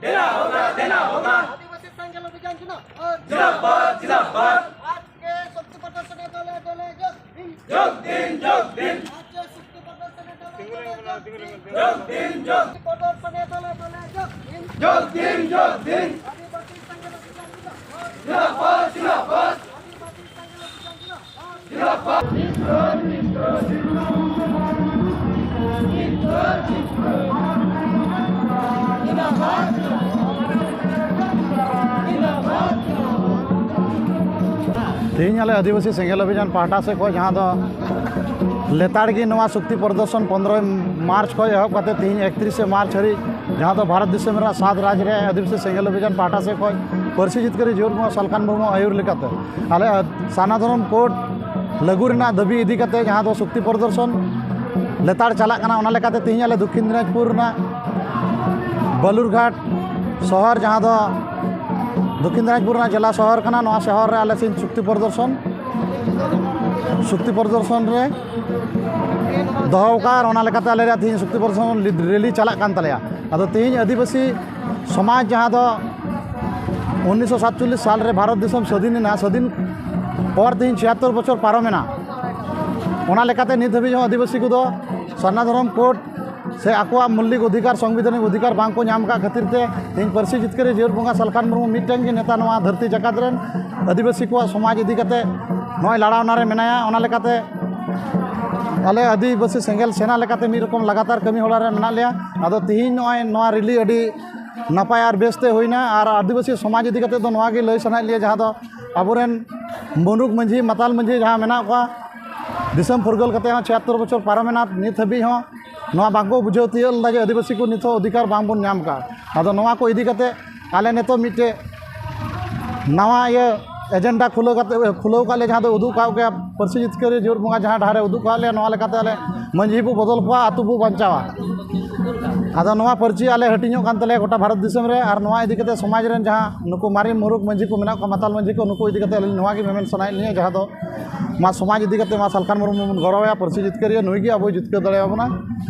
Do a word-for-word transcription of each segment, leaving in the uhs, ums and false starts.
देना होगा, देना होगा। आदिवासी संघ अभियान जिंदाबाद। जिंदाबाद, जिंदाबाद। आज के शक्ति प्रदर्शन दले दले जय हिंद। যোগ দিন, যোগ দিন। आज के शक्ति प्रदर्शन दले दले जय हिंद। যোগ দিন, যোগ। शक्ति प्रदर्शन दले दले जय हिंद। যোগ দিন, যোগ দিন। आदिवासी संघ अभियान जिंदाबाद। जिंदाबाद, जिंदाबाद। आदिवासी संघ अभियान जिंदाबाद। ᱛᱮᱦᱮᱧ ᱟᱞᱮ ᱟᱹᱫᱤᱵᱟᱹᱥᱤ ᱥᱮᱸᱜᱮᱞ ᱚᱵᱷᱤᱡᱟᱱ ᱯᱟᱦᱴᱟ ᱥᱮᱫ ᱠᱷᱚᱱ, ᱡᱟᱦᱟᱸ ᱫᱚ ᱞᱮᱛᱟᱲ ᱜᱮ ᱱᱚᱣᱟ ᱥᱚᱠᱛᱤ ᱯᱨᱚᱫᱚᱨᱥᱚᱱ ᱯᱚᱱᱨᱚᱭ ᱢᱟᱨᱪ ᱠᱷᱚᱱ ᱮᱦᱚᱵ ᱠᱟᱛᱮ ᱛᱮᱦᱮᱧ ᱮᱠᱛᱨᱤᱥᱮ ᱢᱟᱨᱪ ᱦᱟᱹᱨᱤᱡ, ᱡᱟᱦᱟᱸ ᱫᱚ ᱵᱷᱟᱨᱚᱛ ᱫᱤᱥᱚᱢ ᱨᱮᱱᱟᱜ ᱥᱟᱛ ᱨᱟᱡᱽ ᱨᱮ ᱟᱹᱫᱤᱵᱟᱹᱥᱤ ᱥᱮᱸᱜᱮᱞ ᱚᱵᱷᱤᱡᱟᱱ ᱯᱟᱦᱴᱟ ᱥᱮᱫ ᱠᱷᱚᱱ ᱯᱟᱹᱨᱥᱤ ᱡᱤᱛᱠᱟᱹᱨᱤ ᱡᱤᱭᱚᱱ ᱵᱚᱸᱜᱟ ᱥᱟᱞᱠᱷᱟᱱ ᱢᱩᱨᱢᱩ ᱟᱹᱭᱩᱨ ᱞᱮᱠᱟᱛᱮ ᱟᱞᱮ ᱥᱟᱨᱱᱟ ᱫᱷᱚᱨᱚᱢ ᱠᱳᱰ ᱞᱟᱹᱜᱩ ᱨᱮᱱᱟᱜ ᱫᱟᱹᱵᱤ ᱤᱫᱤ ᱠᱟᱛᱮ ᱡᱟᱦᱟᱸ ᱫᱚ ᱥᱚᱠᱛᱤ ᱯᱨᱚᱫᱚᱨᱥᱚᱱ ᱞᱮᱛᱟᱲ ᱪᱟᱞᱟᱜ ᱠᱟᱱᱟ, ᱚᱱᱟ ᱞᱮᱠᱟᱛᱮ ᱛᱮᱦᱮᱧ ᱟᱞᱮ ᱫᱚᱠᱠᱷᱤᱱ ᱫᱤᱱᱟᱡᱽᱯᱩᱨ ᱨᱮᱱᱟᱜ ᱵᱟᱞᱩᱨᱜᱷᱟᱴ ᱥᱚᱦᱚᱨ, ᱡᱟᱦᱟᱸ ᱫᱚ ᱫᱚᱠᱠᱷᱤᱱ ᱫᱤᱱᱟᱡᱽᱯᱩᱨ ᱨᱮᱱᱟᱜ ᱡᱮᱞᱟ ᱥᱚᱦᱚᱨ ᱠᱟᱱᱟ, ᱱᱚᱣᱟ ᱥᱚᱦᱚᱨ ᱨᱮ ᱟᱞᱮ ᱥᱮᱱ ᱥᱚᱠᱛᱤ ᱯᱨᱚᱫᱚᱨᱥᱚᱱ, ᱥᱚᱠᱛᱤ ᱯᱨᱚᱫᱚᱨᱥᱚᱱ ᱨᱮ ᱫᱚᱦᱚ ᱟᱠᱟᱫ, ᱟᱨ ᱚᱱᱟ ᱞᱮᱠᱟᱛᱮ ᱟᱞᱮ ᱨᱮᱭᱟᱜ ᱛᱮᱦᱮᱧ ᱥᱚᱠᱛᱤ ᱯᱨᱚᱫᱚᱨᱥᱚᱱ ᱨᱮᱞᱤ ᱪᱟᱞᱟᱜ ᱠᱟᱱ ᱛᱟᱞᱮᱭᱟ᱾ ᱟᱫᱚ ᱛᱮᱦᱮᱧ ᱟᱹᱫᱤᱵᱟᱹᱥᱤ ᱥᱚᱢᱟᱡᱽ, ᱡᱟᱦᱟᱸ ᱫᱚ ᱩᱱᱤᱥᱥᱚ ᱥᱟᱛᱪᱚᱞᱞᱤᱥ ᱥᱟᱞ ᱨᱮ ᱵᱷᱟᱨᱚᱛ ᱫᱤᱥᱚᱢ ᱥᱟᱹᱫᱷᱤᱱ ᱮᱱᱟ, ᱥᱟᱹᱫᱷᱤᱱ ᱯᱚᱨ ᱛᱮᱦᱮᱧ ᱪᱷᱤᱭᱟᱛᱛᱳᱨ ᱵᱚᱪᱷᱚᱨ ᱯᱟᱨᱚᱢᱮᱱᱟ, ᱚᱱᱟ ᱞᱮᱠᱟᱛᱮ ᱱᱤᱛ ᱫᱷᱟᱹᱵᱤᱡ ᱦᱚᱸ ᱟᱹᱫᱤᱵᱟᱹᱥᱤ ᱠᱚᱫᱚ ᱥᱟᱨᱱᱟ ᱫᱷᱚᱨᱚᱢ ᱠᱳᱰ ᱥᱮ ᱟᱠᱚᱣᱟᱜ ᱢᱳᱣᱞᱤᱠ ᱚᱫᱷᱤᱠᱟᱨ, ᱥᱚᱝᱵᱤᱫᱷᱟᱱᱤᱠ ᱚᱫᱷᱤᱠᱟᱨ ᱵᱟᱝ ᱠᱚ ᱧᱟᱢ ᱟᱠᱟᱫ ᱠᱷᱟᱹᱛᱤᱨ ᱛᱮ ᱛᱮᱦᱮᱧ ᱯᱟᱹᱨᱥᱤ ᱡᱤᱛᱠᱟᱹᱨᱤ ᱡᱤᱭᱟᱹᱲ ᱵᱚᱸᱜᱟ ᱥᱟᱞᱠᱷᱟᱱ ᱢᱩᱨᱢᱩ ᱢᱤᱫᱴᱮᱱ ᱜᱮ ᱱᱮᱛᱟ ᱱᱚᱣᱟ ᱫᱷᱟᱹᱨᱛᱤ ᱡᱟᱠᱟᱛ ᱨᱮᱱ ᱟᱹᱫᱤᱵᱟᱹᱥᱤ ᱠᱚᱣᱟᱜ ᱥᱚᱢᱟᱡᱽ ᱤᱫᱤ ᱠᱟᱛᱮ ᱱᱚᱜᱼᱚᱭ ᱞᱟᱲᱟᱣᱱᱟ ᱨᱮ ᱢᱮᱱᱟᱭᱟ᱾ ᱚᱱᱟ ᱞᱮᱠᱟᱛᱮ ᱟᱞᱮ ᱟᱹᱫᱤᱵᱟᱹᱥᱤ ᱥᱮᱸᱜᱮᱞ ᱥᱮᱱᱟ ᱞᱮᱠᱟᱛᱮ ᱢᱤᱫ ᱨᱚᱠᱚᱢ ᱞᱟᱜᱟᱛᱟᱨ ᱠᱟᱹᱢᱤ ᱦᱚᱨᱟ ᱨᱮ ᱢᱮᱱᱟᱜ ᱞᱮᱭᱟ᱾ ᱟᱫᱚ ᱛᱮᱦᱮᱧ ᱱᱚᱜᱼᱚᱭ ᱱᱚᱣᱟ ᱨᱮᱞᱤ ᱟᱹᱰᱤ ᱱᱟᱯᱟᱭ ᱟᱨ ᱵᱮᱥᱛᱮ ᱦᱩᱭᱱᱟ᱾ ᱟᱨ ᱟᱹᱫᱤᱵᱟᱹᱥᱤ ᱥᱚᱢᱟᱡᱽ ᱤᱫᱤ ᱠᱟᱛᱮ ᱫᱚ ᱱᱚᱣᱟ ᱜᱮ ᱞᱟᱹᱭ ᱥᱟᱱᱟᱭᱮᱫ ᱞᱮᱭᱟ, ᱡᱟᱦᱟᱸ ᱫᱚ ᱟᱵᱚᱨᱮᱱ ᱢᱩᱨᱩᱠ ᱢᱟᱹᱡᱷᱤ, ᱢᱟᱛᱟᱞ ᱢᱟᱹᱡᱷᱤ ᱡᱟᱦᱟᱸ ᱢᱮᱱᱟᱜ ᱠᱚᱣᱟ, ᱫᱤᱥᱚᱢ ᱯᱷᱩᱨᱜᱟᱹᱞ ᱠᱟᱛᱮ ᱦᱚᱸ ᱪᱷᱤᱭᱟᱛᱛᱳᱨ ᱵᱚᱪᱷᱚᱨ ᱯᱟᱨᱚᱢᱮᱱᱟ, ᱱᱤᱛ ᱦᱟᱹᱵᱤᱡ ᱦᱚᱸ ᱱᱚᱣᱟ ᱵᱟᱝᱠᱚ ᱵᱩᱡᱷᱟᱹᱣ ᱛᱤᱭᱳᱜ ᱞᱮᱫᱟ ᱡᱮ ᱟᱹᱫᱤᱵᱟᱹᱥᱤ ᱠᱚ ᱱᱤᱛ ᱦᱚᱸ ᱚᱫᱷᱤᱠᱟᱨ ᱵᱟᱝᱵᱚᱱ ᱧᱟᱢ ᱟᱠᱟᱫ᱾ ᱟᱫᱚ ᱱᱚᱣᱟ ᱠᱚ ᱤᱫᱤ ᱠᱟᱛᱮ ᱟᱞᱮ ᱱᱤᱛᱚᱜ ᱢᱤᱫᱴᱮᱡ ᱱᱟᱣᱟ ᱤᱭᱟᱹ ᱮᱡᱮᱱᱰᱟ ᱠᱷᱩᱞᱟᱹᱣ ᱠᱟᱛᱮ, ᱠᱷᱩᱞᱟᱹᱣ ᱠᱟᱜ ᱞᱮ, ᱡᱟᱦᱟᱸ ᱫᱚ ᱩᱫᱩᱜ ᱠᱟᱜ ᱜᱮᱭᱟ, ᱯᱟᱹᱨᱥᱤ ᱡᱤᱛᱠᱟᱹᱨᱤ ᱡᱤᱭᱟᱹᱲ ᱵᱚᱸᱜᱟ ᱡᱟᱦᱟᱸ ᱰᱟᱦᱟᱨᱮ ᱩᱫᱩᱜ ᱠᱟᱜ ᱞᱮᱭᱟ, ᱱᱚᱣᱟ ᱞᱮᱠᱟᱛᱮ ᱟᱞᱮ ᱢᱟᱹᱡᱷᱤ ᱵᱚ ᱵᱚᱫᱚᱞ ᱠᱚᱣᱟ, ᱟᱹᱛᱩ ᱵᱚ ᱵᱟᱧᱪᱟᱣᱟ᱾ ᱟᱫᱚ ᱱᱚᱣᱟ ᱯᱟᱹᱨᱪᱤ ᱟᱞᱮ ᱦᱟᱹᱴᱤᱧᱚᱜ ᱠᱟᱱ ᱛᱟᱞᱮᱭᱟ ᱜᱚᱴᱟ ᱵᱷᱟᱨᱚᱛ ᱫᱤᱥᱚᱢ ᱨᱮ᱾ ᱟᱨ ᱱᱚᱣᱟ ᱤᱫᱤ ᱠᱟᱛᱮ ᱥᱚᱢᱟᱡᱽ ᱨᱮᱱ ᱡᱟᱦᱟᱸ ᱱᱩᱠᱩ ᱢᱟᱨᱮ ᱢᱩᱨᱩᱠ ᱢᱟᱹᱡᱷᱤ ᱠᱚ ᱢᱮᱱᱟᱜ ᱠᱚᱣᱟ, ᱢᱟᱛᱟᱞ ᱢᱟᱹᱡᱷᱤ ᱠᱚ, ᱱᱩᱠᱩ ᱤᱫᱤ ᱠᱟᱛᱮ ᱟᱹᱞᱤᱧ ᱱᱚᱣᱟ ᱜᱮ ᱢᱮᱢᱮᱱ ᱥᱟᱱᱟᱭᱮᱫ ᱞᱤᱧᱟ, ᱡᱟᱦᱟᱸ ᱫᱚ ᱱᱚᱣᱟ ᱥᱚᱢᱟᱡᱽ ᱤᱫᱤ ᱠᱟᱛᱮ ᱢᱟ ᱥᱟᱞᱠᱷᱟᱱ ᱢᱩᱨᱢᱩ ᱵᱚᱱ ᱜᱚᱨᱚᱵᱟᱭᱟ, ᱯᱟᱹᱨᱥᱤ ᱡᱤᱛᱠᱟᱹᱨᱤᱭᱟᱹ ᱱᱩᱭ ᱜᱮ ᱟᱵᱚᱭ ᱡᱤᱛᱠᱟᱹᱨ ᱫᱟᱲᱮᱭᱟᱵᱚᱱᱟ᱾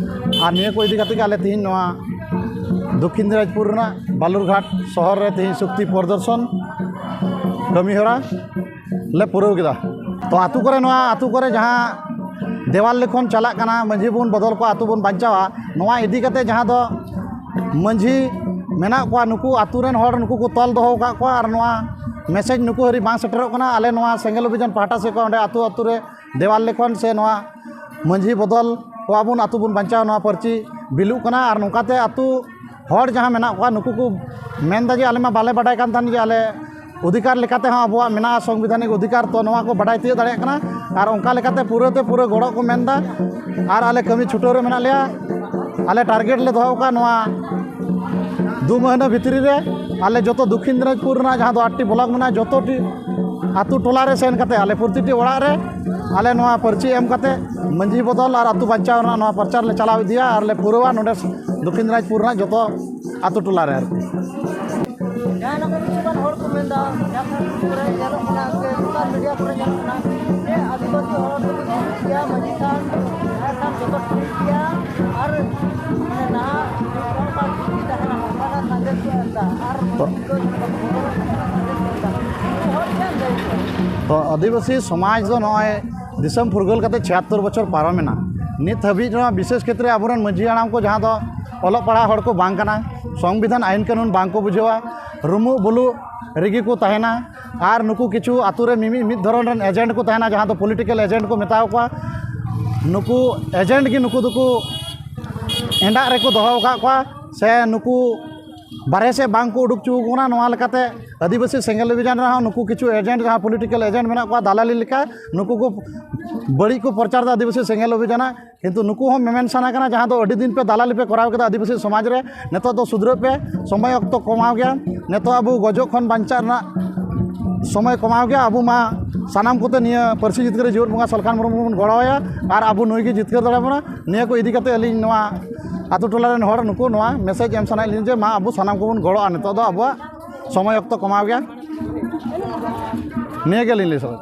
ᱟᱨ ᱱᱤᱭᱟᱹ ᱠᱚ ᱤᱫᱤ ᱠᱟᱛᱮ ᱜᱮ ᱟᱞᱮ ᱛᱮᱦᱮᱧ ᱱᱚᱣᱟ ᱫᱚᱠᱠᱷᱤᱱ ᱫᱤᱱᱟᱡᱽᱯᱩᱨ ᱨᱮᱱᱟᱜ ᱵᱟᱞᱩᱨᱜᱷᱟᱴ ᱥᱚᱦᱚᱨ ᱨᱮ ᱛᱮᱦᱮᱧ ᱥᱚᱠᱛᱤ ᱯᱨᱚᱫᱚᱨᱥᱚᱱ ᱠᱟᱹᱢᱤᱦᱚᱨᱟ ᱞᱮ ᱯᱩᱨᱟᱹᱣ ᱠᱮᱫᱟ᱾ ᱛᱚ, ᱟᱹᱛᱩ ᱠᱚᱨᱮ, ᱱᱚᱣᱟ ᱟᱹᱛᱩ ᱠᱚᱨᱮ ᱡᱟᱦᱟᱸ ᱫᱮᱣᱟᱞ ᱞᱤᱠᱷᱚᱱ ᱪᱟᱞᱟᱜ ᱠᱟᱱᱟ, ᱢᱟᱹᱡᱷᱤ ᱵᱚᱱ ᱵᱚᱫᱚᱞ ᱠᱚᱣᱟ, ᱟᱹᱛᱩ ᱵᱚᱱ ᱵᱟᱧᱪᱟᱣᱟ, ᱱᱚᱣᱟ ᱤᱫᱤ ᱠᱟᱛᱮ ᱡᱟᱦᱟᱸ ᱫᱚ ᱢᱟᱹᱡᱷᱤ ᱢᱮᱱᱟᱜ ᱠᱚᱣᱟ, ᱱᱩᱠᱩ ᱟᱹᱛᱩ ᱨᱮᱱ ᱦᱚᱲ ᱱᱩᱠᱩ ᱠᱚ ᱛᱚᱞ ᱫᱚᱦᱚ ᱟᱠᱟᱫ ᱠᱚᱣᱟ ᱟᱨ ᱱᱚᱣᱟ ᱢᱮᱥᱮᱡᱽ ᱱᱩᱠᱩ ᱦᱟᱹᱨᱤᱡ ᱵᱟᱝ ᱥᱮᱴᱮᱨᱚᱜ ᱠᱟᱱᱟ᱾ ᱟᱞᱮ ᱱᱚᱣᱟ ᱥᱮᱸᱜᱮᱞ ᱚᱵᱷᱤᱡᱟᱱ ᱯᱟᱦᱴᱟ ᱥᱮᱫ ᱠᱷᱚᱱ ᱚᱸᱰᱮ ᱟᱹᱛᱩ ᱟᱹᱛᱩ ᱨᱮ ᱫᱮᱣᱟᱞ ᱞᱤᱠᱷᱚᱱ ᱥᱮ ᱱᱚᱣᱟ ᱢᱟᱹᱡᱷᱤ ᱵᱚᱫᱚᱞ ᱠᱚᱣᱟ ᱵᱚᱱ, ᱟᱹᱛᱩ ᱵᱚᱱ ᱵᱟᱧᱪᱟᱣᱟ, ᱱᱚᱣᱟ ᱯᱟᱹᱨᱪᱤ ᱵᱤᱞᱩᱜ ᱠᱟᱱᱟ᱾ ᱟᱨ ᱱᱚᱝᱠᱟᱛᱮ ᱟᱹᱛᱩ ᱦᱚᱲ ᱡᱟᱦᱟᱸ ᱢᱮᱱᱟᱜ ᱠᱚᱣᱟ, ᱱᱩᱠᱩ ᱠᱚ ᱢᱮᱱᱫᱟ ᱡᱮ ᱟᱞᱮ ᱢᱟ ᱵᱟᱞᱮ ᱵᱟᱰᱟᱭ ᱠᱟᱱ ᱛᱟᱦᱮᱸᱫ ᱡᱮ ᱟᱞᱮ ᱚᱫᱷᱤᱠᱟᱨ ᱞᱮᱠᱟᱛᱮ ᱦᱚᱸ ᱟᱵᱚᱣᱟᱜ ᱢᱮᱱᱟᱜᱼᱟ ᱥᱚᱝᱵᱤᱫᱷᱟᱱᱤᱠ ᱚᱫᱷᱤᱠᱟᱨ, ᱛᱚ ᱱᱚᱣᱟ ᱠᱚ ᱵᱟᱰᱟᱭ ᱛᱤᱭᱳᱜ ᱫᱟᱲᱮᱭᱟᱜ ᱠᱟᱱᱟ᱾ ᱟᱨ ᱚᱱᱠᱟ ᱞᱮᱠᱟᱛᱮ ᱯᱩᱨᱟᱹ ᱛᱮ ᱯᱩᱨᱟᱹ ᱜᱚᱲᱚ ᱠᱚ ᱢᱮᱱᱫᱟ᱾ ᱟᱨ ᱟᱞᱮ ᱠᱟᱹᱢᱤ ᱪᱷᱩᱴᱟᱹᱣ ᱨᱮ ᱢᱮᱱᱟᱜ ᱞᱮᱭᱟ᱾ ᱟᱞᱮ ᱴᱟᱨᱜᱮᱴ ᱞᱮ ᱫᱚᱦᱚ ᱟᱠᱟᱫ ᱱᱚᱣᱟ ᱫᱩ ᱢᱟᱹᱦᱱᱟᱹ ᱵᱷᱤᱛᱨᱤ ᱨᱮ ᱟᱞᱮ ᱡᱚᱛᱚ ᱫᱚᱠᱠᱷᱤᱱ ᱫᱤᱱᱟᱡᱽᱯᱩᱨ ᱨᱮᱱᱟᱜ ᱡᱟᱦᱟᱸ ᱫᱚ ᱟᱴᱴᱤ ᱵᱞᱚᱠ ᱢᱮᱱᱟᱜᱼᱟ, ᱡᱚᱛᱚ ᱴᱤ ᱟᱹᱛᱩ ᱴᱚᱞᱟ ᱨᱮ ᱥᱮᱱ ᱠᱟᱛᱮ ᱟᱞᱮ ᱯᱨᱚᱛᱤᱴᱤ ᱚᱲᱟᱜ ᱨᱮ ᱟᱞᱮ ᱱᱚᱣᱟ ᱯᱟᱹᱨᱪᱤ ᱮᱢ ᱠᱟᱛᱮ ᱢᱟᱹᱡᱷᱤ ᱵᱚᱫᱚᱞ ᱟᱨ ᱟᱹᱛᱩ ᱵᱟᱧᱪᱟᱣ ᱨᱮᱱᱟᱜ ᱱᱚᱣᱟ ᱯᱨᱚᱪᱟᱨ ᱞᱮ ᱪᱟᱞᱟᱣ ᱤᱫᱤᱭᱟ ᱟᱨ ᱞᱮ ᱯᱩᱨᱟᱹᱣᱟ ᱱᱚᱰᱮ ᱫᱚᱠᱠᱷᱤᱱ ᱫᱤᱱᱟᱡᱽᱯᱩᱨ ᱨᱮᱱᱟᱜ ᱡᱚᱛᱚ ᱟᱹᱛᱩ ᱴᱚᱞᱟ ᱨᱮ ᱟᱨᱠᱤ᱾ ᱡᱟᱦᱟᱸ ᱱᱚᱜᱼᱚᱭ ᱠᱤᱪᱷᱩ ᱜᱟᱱ ᱦᱚᱲ ᱠᱚ ᱢᱮᱱᱫᱟ, ᱡᱟᱦᱟᱸ ᱠᱚᱨᱮ ᱧᱮᱞᱚᱜ ᱠᱟᱱᱟ ᱥᱮ ᱥᱳᱥᱟᱞ ᱢᱤᱰᱤᱭᱟ ᱠᱚᱨᱮ ᱧᱮᱞᱚᱜ ᱠᱟᱱᱟ ᱡᱮ ᱟᱹᱫᱤᱵᱟᱹᱥᱤ ᱦᱚᱲ ᱫᱚᱠᱚ ᱡᱩᱢᱤᱫ ᱜᱮᱭᱟ, ᱢᱟᱹᱡᱷᱤ ᱛᱷᱟᱱ, ᱡᱟᱦᱮᱨ ᱛᱷᱟᱱ ᱡᱚᱛᱚ ᱴᱷᱤᱠ ᱜᱮᱭᱟ, ᱟᱨ ᱢᱟᱱᱮ ᱱᱟᱦᱟᱜ ᱱᱚᱝᱠᱟ ᱯᱟᱹᱨᱥᱤ ᱛᱟᱦᱮᱱᱟ, ᱱᱚᱝᱠᱟᱱᱟᱜ ᱥᱟᱸᱫᱮᱥ ᱠᱚ ᱮᱢ ᱮᱫᱟ, ᱟᱨ ᱛᱚ ᱢᱟᱹᱡᱷᱤ ᱫᱚ ᱡᱟᱦᱟᱸ ᱠᱚ ᱵᱚᱫᱚᱞᱚᱜ ᱠᱟᱱᱟ, ᱥᱟᱸᱫᱮᱥ ᱠᱚ ᱮᱢ ᱮᱫᱟ, ᱩᱱᱠᱩ ᱦᱚᱲ ᱪᱮᱫ ᱮᱢ ᱞᱟᱹᱭ ᱟᱠᱚᱣᱟ? ᱛᱚ ᱟᱹᱫᱤᱵᱟᱹᱥᱤ ᱥᱚᱢᱟᱡᱽ ᱫᱚ ᱱᱚᱜᱼᱚᱭ ᱫᱤᱥᱚᱢ ᱯᱷᱩᱨᱜᱟᱹᱞ ᱠᱟᱛᱮ ᱪᱷᱤᱭᱟᱛᱛᱳᱨ ᱵᱚᱪᱷᱚᱨ ᱯᱟᱨᱚᱢᱮᱱᱟ, ᱱᱤᱛ ᱦᱟᱹᱵᱤᱡ ᱨᱮᱦᱚᱸ ᱵᱤᱥᱮᱥ ᱠᱷᱮᱛᱨᱮ ᱟᱵᱚᱨᱮᱱ ᱢᱟᱹᱡᱷᱤ ᱦᱟᱲᱟᱢ ᱠᱚ ᱡᱟᱦᱟᱸ ᱫᱚ ᱚᱞᱚᱜ ᱯᱟᱲᱦᱟᱜ ᱦᱚᱲ ᱠᱚ ᱵᱟᱝ ᱠᱟᱱᱟ, ᱥᱚᱝᱵᱤᱫᱷᱟᱱ ᱟᱹᱭᱤᱱ ᱠᱟᱹᱱᱩᱱ ᱵᱟᱝ ᱠᱚ ᱵᱩᱡᱷᱟᱹᱣᱟ, ᱨᱩᱢᱩᱜ ᱵᱩᱞᱩᱜ ᱨᱮᱜᱮ ᱠᱚ ᱛᱟᱦᱮᱱᱟ᱾ ᱟᱨ ᱱᱩᱠᱩ ᱠᱤᱪᱷᱩ ᱟᱛᱳ ᱨᱮ ᱢᱤᱢᱤᱫ ᱢᱤᱫ ᱫᱷᱚᱨᱚᱱ ᱨᱮᱱ ᱮᱡᱮᱱᱴ ᱠᱚ ᱛᱟᱦᱮᱱᱟ, ᱡᱟᱦᱟᱸ ᱫᱚ ᱯᱚᱞᱤᱴᱤᱠᱮᱞ ᱮᱡᱮᱱᱴ ᱠᱚ ᱢᱮᱛᱟᱣ ᱠᱚᱣᱟ᱾ ᱱᱩᱠᱩ ᱮᱡᱮᱱᱴ ᱜᱮ ᱱᱩᱠᱩ ᱫᱚᱠᱚ ᱮᱸᱰᱟᱜ ᱨᱮᱠᱚ ᱫᱚᱦᱚ ᱟᱠᱟᱫ ᱠᱚᱣᱟ, ᱥᱮ ᱱᱩᱠᱩ ᱵᱟᱨᱦᱮ ᱥᱮᱫ ᱵᱟᱝ ᱠᱚ ᱩᱰᱩᱠ ᱦᱚᱪᱚ ᱟᱠᱚ ᱠᱟᱱᱟ᱾ ᱱᱚᱣᱟ ᱞᱮᱠᱟᱛᱮ ᱟᱹᱫᱤᱵᱟᱹᱥᱤ ᱥᱮᱸᱜᱮᱞ ᱚᱵᱷᱤᱡᱟᱱ ᱨᱮᱦᱚᱸ ᱱᱩᱠᱩ ᱠᱤᱪᱷᱩ ᱮᱡᱮᱱᱴ, ᱡᱟᱦᱟᱸ ᱯᱚᱞᱤᱴᱤᱠᱮᱞ ᱮᱡᱮᱱᱴ ᱢᱮᱱᱟᱜ ᱠᱚᱣᱟ, ᱫᱟᱞᱟᱞᱤ ᱞᱮᱠᱟ ᱱᱩᱠᱩ ᱠᱚ ᱵᱟᱹᱲᱤᱡ ᱠᱚ ᱯᱨᱚᱪᱟᱨ ᱮᱫᱟ ᱟᱹᱫᱤᱵᱟᱹᱥᱤ ᱥᱮᱸᱜᱮᱞ ᱚᱵᱷᱤᱡᱟᱱᱟᱜ᱾ ᱠᱤᱱᱛᱩ ᱱᱩᱠᱩ ᱦᱚᱸ ᱢᱮᱢᱮᱱ ᱥᱟᱱᱟ ᱠᱟᱱᱟ, ᱡᱟᱦᱟᱸ ᱫᱚ ᱟᱹᱰᱤ ᱫᱤᱱ ᱯᱮ ᱫᱟᱞᱟᱞᱤ ᱯᱮ ᱠᱚᱨᱟᱣ ᱠᱮᱫᱟ ᱟᱹᱫᱤᱵᱟᱹᱥᱤ ᱥᱚᱢᱟᱡᱽ ᱨᱮ, ᱱᱤᱛᱚᱜ ᱫᱚ ᱥᱩᱫᱷᱨᱟᱹᱜ ᱯᱮ, ᱥᱚᱢᱚᱭ ᱚᱠᱛᱚ ᱠᱚᱢᱟᱣ ᱜᱮᱭᱟ᱾ ᱱᱤᱛᱚᱜ ᱟᱵᱚ ᱜᱚᱡᱚᱜ ᱠᱷᱚᱱ ᱵᱟᱧᱪᱟᱜ ᱨᱮᱱᱟᱜ ᱥᱚᱢᱚᱭ ᱠᱚᱢᱟᱣ ᱜᱮᱭᱟ᱾ ᱟᱵᱚ ᱢᱟ ᱥᱟᱱᱟᱢ ᱠᱚᱛᱮ ᱱᱤᱭᱟᱹ ᱯᱟᱹᱨᱥᱤ ᱡᱤᱛᱠᱟᱹᱨᱤ ᱡᱤᱣᱮᱫ ᱵᱚᱸᱜᱟ ᱥᱟᱞᱠᱷᱟᱱ ᱢᱩᱨᱢᱩ ᱵᱚᱱ ᱜᱚᱲᱚᱣᱟᱭᱟ ᱟᱨ ᱟᱵᱚ ᱱᱩᱭ ᱜᱮ ᱡᱤᱛᱠᱟᱹᱨ ᱫᱟᱲᱮᱭᱟᱵᱚᱱᱟ᱾ ᱱᱤᱭᱟᱹ ᱠᱚ ᱤᱫᱤ ᱠᱟᱛᱮ ᱟᱹᱞᱤᱧ ᱱᱚᱣᱟ ᱟᱛᱳ ᱴᱚᱞᱟ ᱨᱮᱱ ᱦᱚᱲ ᱱᱩᱠᱩ ᱱᱚᱣᱟ ᱢᱮᱥᱮᱡᱽ ᱮᱢ ᱥᱟᱱᱟᱭᱮᱫ ᱞᱤᱧ ᱡᱮ ᱢᱟ ᱟᱵᱚ ᱥᱟᱱᱟᱢ ᱠᱚᱵᱚᱱ ᱜᱚᱲᱚᱜᱼᱟ, ᱱᱤᱛᱚᱜ ᱫᱚ ᱟᱵᱚᱣᱟᱜ ᱥᱚᱢᱚᱭ ᱚᱠᱛᱚ ᱠᱚᱢᱟᱣ ᱜᱮᱭᱟ᱾ ᱱᱤᱭᱟᱹ ᱜᱮᱞᱤᱧ ᱞᱟᱹᱭ ᱥᱚᱫᱚᱨ᱾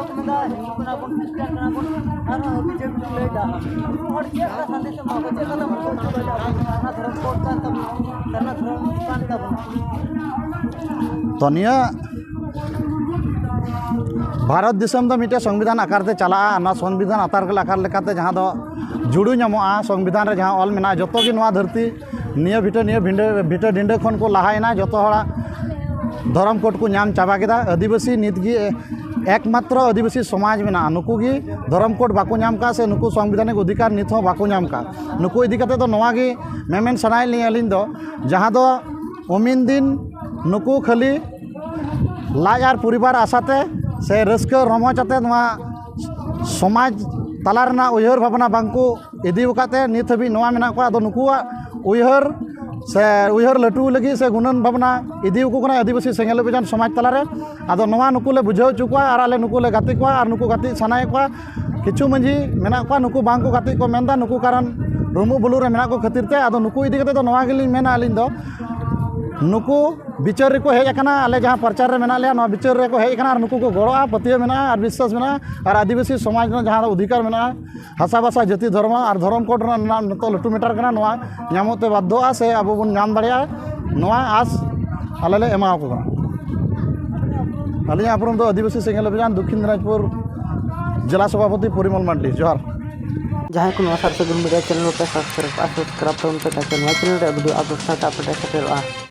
ᱢᱮᱱᱫᱟ, ᱦᱤᱱᱫᱩ ᱠᱟᱱᱟ ᱵᱚᱱ, ᱠᱷᱨᱤᱥᱴᱟᱱ ᱠᱟᱱᱟ ᱵᱚᱱ, ᱟᱨᱦᱚᱸ ᱦᱟᱹᱵᱤ ᱡᱟᱹᱵᱤ ᱠᱚ ᱞᱟᱹᱭᱫᱟ᱾ ᱩᱱᱠᱩ ᱦᱚᱲ ᱪᱮᱫ ᱞᱮᱠᱟ ᱥᱟᱸᱫᱮᱥ ᱮᱢᱟ ᱠᱚᱣᱟ, ᱪᱮᱫ ᱞᱮᱠᱟ ᱛᱮᱵᱚᱱ ᱵᱚᱱ ᱪᱟᱵᱟᱭᱟ? ᱥᱟᱨᱱᱟ ᱫᱷᱚᱨᱚᱢ ᱠᱚ ᱠᱟᱱ ᱛᱟᱵᱚᱱᱟ, ᱥᱟᱨᱱᱟ ᱫᱷᱚᱨᱚᱢ ᱠᱟᱱ ᱛᱟᱵᱚᱱᱟ᱾ ᱛᱚ, ᱱᱤᱭᱟᱹ ᱵᱷᱟᱨᱚᱛ ᱫᱤᱥᱚᱢ ᱫᱚ ᱢᱤᱫᱴᱮᱱ ᱥᱚᱝᱵᱤᱫᱷᱟᱱ ᱟᱠᱟᱨ ᱛᱮ ᱪᱟᱞᱟᱜᱼᱟ᱾ ᱚᱱᱟ ᱥᱚᱝᱵᱤᱫᱷᱟᱱ ᱟᱠᱟᱨ, ᱟᱠᱟᱨ ᱞᱮᱠᱟᱛᱮ ᱡᱟᱦᱟᱸ ᱫᱚ ᱡᱩᱲᱩ ᱧᱟᱢᱚᱜᱼᱟ, ᱥᱚᱝᱵᱤᱫᱷᱟᱱ ᱨᱮ ᱡᱟᱦᱟᱸ ᱚᱞ ᱢᱮᱱᱟᱜᱼᱟ, ᱡᱚᱛᱚ ᱜᱮ ᱱᱚᱣᱟ ᱫᱷᱟᱹᱨᱛᱤ ᱱᱤᱭᱟᱹ ᱵᱷᱤᱴᱟᱹ, ᱱᱤᱭᱟᱹ ᱵᱷᱤᱸᱰᱟᱹ, ᱵᱷᱤᱴᱟᱹ ᱰᱤᱸᱰᱟᱹ ᱠᱷᱚᱱ ᱠᱚ ᱞᱟᱦᱟᱭᱮᱱᱟ, ᱡᱚᱛᱚ ᱦᱚᱲᱟᱜ ᱫᱷᱚᱨᱚᱢ ᱠᱳᱰ ᱠᱚ ᱧᱟᱢ ᱪᱟᱵᱟ ᱠᱮᱫᱟ᱾ ᱟᱹᱫᱤᱵᱟᱹᱥᱤ ᱱᱤᱛ ᱜᱮ ᱮᱠᱢᱟᱛᱨᱚ ᱟᱹᱫᱤᱵᱟᱹᱥᱤ ᱥᱚᱢᱟᱡᱽ ᱢᱮᱱᱟᱜᱼᱟ, ᱱᱩᱠᱩ ᱜᱮ ᱫᱷᱚᱨᱚᱢ ᱠᱳᱰ ᱵᱟᱠᱚ ᱧᱟᱢ ᱠᱟᱜ ᱥᱮ ᱱᱩᱠᱩ ᱥᱚᱝᱵᱤᱫᱷᱟᱱᱤᱠ ᱚᱫᱷᱤᱠᱟᱨ ᱱᱤᱛ ᱦᱚᱸ ᱵᱟᱠᱚ ᱧᱟᱢ ᱠᱟᱜ᱾ ᱱᱩᱠᱩ ᱤᱫᱤ ᱠᱟᱛᱮ ᱫᱚ ᱱᱚᱣᱟ ᱜᱮ ᱢᱮᱢᱮᱱ ᱥᱟᱱᱟᱭᱮᱫ ᱞᱤᱧᱟᱹ ᱟᱹᱞᱤᱧ ᱫᱚ, ᱡᱟᱦᱟᱸ ᱫᱚ ᱩᱢᱤᱱ ᱫᱤᱱ ᱱᱩᱠᱩ ᱠᱷᱟᱹᱞᱤ ᱞᱟᱡ ᱟᱨ ᱯᱚᱨᱤᱵᱟᱨ ᱟᱥᱟᱛᱮ ᱥᱮ ᱨᱟᱹᱥᱠᱟᱹ ᱨᱚᱢᱚᱡᱽ ᱟᱛᱮ ᱱᱚᱣᱟ ᱥᱚᱢᱟᱡᱽ ᱛᱟᱞᱟ ᱨᱮᱱᱟᱜ ᱩᱭᱦᱟᱹᱨ ᱵᱷᱟᱵᱽᱱᱟ ᱵᱟᱝᱠᱚ ᱤᱫᱤ ᱟᱠᱟᱫ ᱛᱮ ᱱᱤᱛ ᱦᱟᱹᱵᱤᱡ ᱱᱚᱣᱟ ᱢᱮᱱᱟᱜ ᱠᱚᱣᱟ᱾ ᱟᱫᱚ ᱱᱩᱠᱩᱣᱟᱜ ᱩᱭᱦᱟᱹᱨ ᱥᱮ ᱩᱭᱦᱟᱹᱨ ᱞᱟᱹᱴᱩ ᱞᱟᱹᱜᱤᱫ ᱥᱮ ᱜᱩᱱᱟᱹᱱ ᱵᱷᱟᱵᱽᱱᱟ ᱤᱫᱤ ᱟᱠᱚ ᱠᱟᱱᱟ ᱟᱹᱫᱤᱵᱟᱹᱥᱤ ᱥᱮᱸᱜᱮᱞ ᱚᱵᱷᱤᱡᱟᱱ ᱥᱚᱢᱟᱡᱽ ᱛᱟᱞᱟᱨᱮ᱾ ᱟᱫᱚ ᱱᱚᱣᱟ ᱱᱩᱠᱩ ᱞᱮ ᱵᱩᱡᱷᱟᱹᱣ ᱦᱚᱪᱚ ᱠᱚᱣᱟ ᱟᱨ ᱟᱞᱮ ᱱᱩᱠᱩ ᱞᱮ ᱜᱟᱛᱮ ᱠᱚᱣᱟ ᱟᱨ ᱱᱩᱠᱩ ᱜᱟᱛᱮ ᱥᱟᱱᱟᱭᱮᱫ ᱠᱚᱣᱟ᱾ ᱠᱤᱪᱷᱩ ᱢᱟᱹᱡᱷᱤ ᱢᱮᱱᱟᱜ ᱠᱚᱣᱟ, ᱱᱩᱠᱩ ᱵᱟᱝ ᱠᱚ ᱜᱟᱛᱮᱜ ᱠᱚ ᱢᱮᱱᱫᱟ, ᱱᱩᱠᱩ ᱠᱟᱨᱚᱱ ᱨᱩᱢᱩᱜ ᱵᱩᱞᱩᱜ ᱨᱮ ᱢᱮᱱᱟᱜ ᱠᱚ ᱠᱷᱟᱹᱛᱤᱨ ᱛᱮ᱾ ᱟᱫᱚ ᱱᱩᱠᱩ ᱤᱫᱤ ᱠᱟᱛᱮ ᱫᱚ ᱱᱚᱣᱟ ᱜᱮᱞᱤᱧ ᱢᱮᱱᱟ ᱟᱹᱞᱤᱧ ᱫᱚ, ᱱᱩᱠᱩ ᱵᱤᱪᱟᱹᱨ ᱨᱮᱠᱚ ᱦᱮᱡ ᱟᱠᱟᱱᱟ, ᱟᱞᱮ ᱡᱟᱦᱟᱸ ᱯᱨᱚᱪᱟᱨ ᱨᱮ ᱢᱮᱱᱟᱜ ᱞᱮᱭᱟ, ᱱᱚᱣᱟ ᱵᱤᱪᱟᱹᱨ ᱨᱮᱠᱚ ᱦᱮᱡ ᱟᱠᱟᱱᱟ ᱟᱨ ᱱᱩᱠᱩ ᱠᱚ ᱜᱚᱲᱚᱜᱼᱟ, ᱯᱟᱹᱛᱭᱟᱹᱣ ᱢᱮᱱᱟᱜᱼᱟ ᱟᱨ ᱵᱤᱥᱥᱟᱥ ᱢᱮᱱᱟᱜᱼᱟ᱾ ᱟᱨ ᱟᱹᱫᱤᱵᱟᱹᱥᱤ ᱥᱚᱢᱟᱡᱽ ᱨᱮᱱᱟᱜ ᱡᱟᱦᱟᱸ ᱚᱫᱷᱤᱠᱟᱨ ᱢᱮᱱᱟᱜᱼᱟ, ᱦᱟᱥᱟᱵᱷᱟᱥᱟ, ᱡᱟᱹᱛᱤ, ᱫᱷᱚᱨᱢᱚ ᱟᱨ ᱫᱷᱚᱨᱚᱢ ᱠᱳᱰ ᱨᱮᱱᱟᱜ ᱱᱤᱛᱚᱜ ᱞᱟᱹᱴᱩ ᱢᱮᱴᱟᱨ ᱠᱟᱱᱟ, ᱱᱚᱣᱟ ᱧᱟᱢᱚᱜ ᱛᱮ ᱵᱟᱫᱽᱫᱷᱚᱜᱼᱟ ᱥᱮ ᱟᱵᱚ ᱵᱚᱱ ᱧᱟᱢ ᱫᱟᱲᱮᱭᱟᱜᱼᱟ, ᱱᱚᱣᱟ ᱟᱸᱥ ᱟᱞᱮ ᱞᱮ ᱮᱢᱟᱣᱟᱠᱚ ᱠᱟᱱᱟ᱾ ᱟᱹᱞᱤᱧᱟᱜ ᱩᱯᱨᱩᱢ ᱫᱚ ᱟᱹᱫᱤᱵᱟᱹᱥᱤ ᱥᱮᱸᱜᱮᱞ ᱚᱵᱷᱤᱡᱟᱱ, ᱫᱚᱠᱠᱷᱤᱱ ᱫᱤᱱᱟᱡᱽᱯᱩᱨ ᱡᱮᱞᱟ ᱥᱚᱵᱷᱟᱯᱚᱛᱤ ᱯᱚᱨᱤᱢᱚᱞ ᱢᱟᱱᱰᱤ᱾ ᱡᱚᱦᱟᱨ᱾ ᱡᱟᱦᱟᱸᱭ ᱠᱚ ᱱᱚᱣᱟ ᱥᱟᱨᱥᱟ ᱜᱩᱱ ᱢᱤᱰᱤᱭᱟ ᱪᱮᱱᱮᱞ ᱵᱟᱯᱮ ᱥᱟᱵᱥᱠᱨᱟᱭᱤᱵ ᱠᱟᱜᱼᱟ, ᱥᱟᱵᱥᱠᱨᱟᱭᱤᱵ ᱛᱟᱵᱚᱱ ᱯᱮ, ᱛᱟᱠᱤ ᱱᱚᱣᱟ ᱪᱮᱱᱮᱞ ᱨᱮ ᱟᱯᱰᱮᱴ ᱟᱯᱰᱮᱴ ᱥᱟᱶᱛᱮ ᱟᱯᱰᱮᱴ ᱥᱮᱴᱮᱨᱚᱜᱼᱟ᱾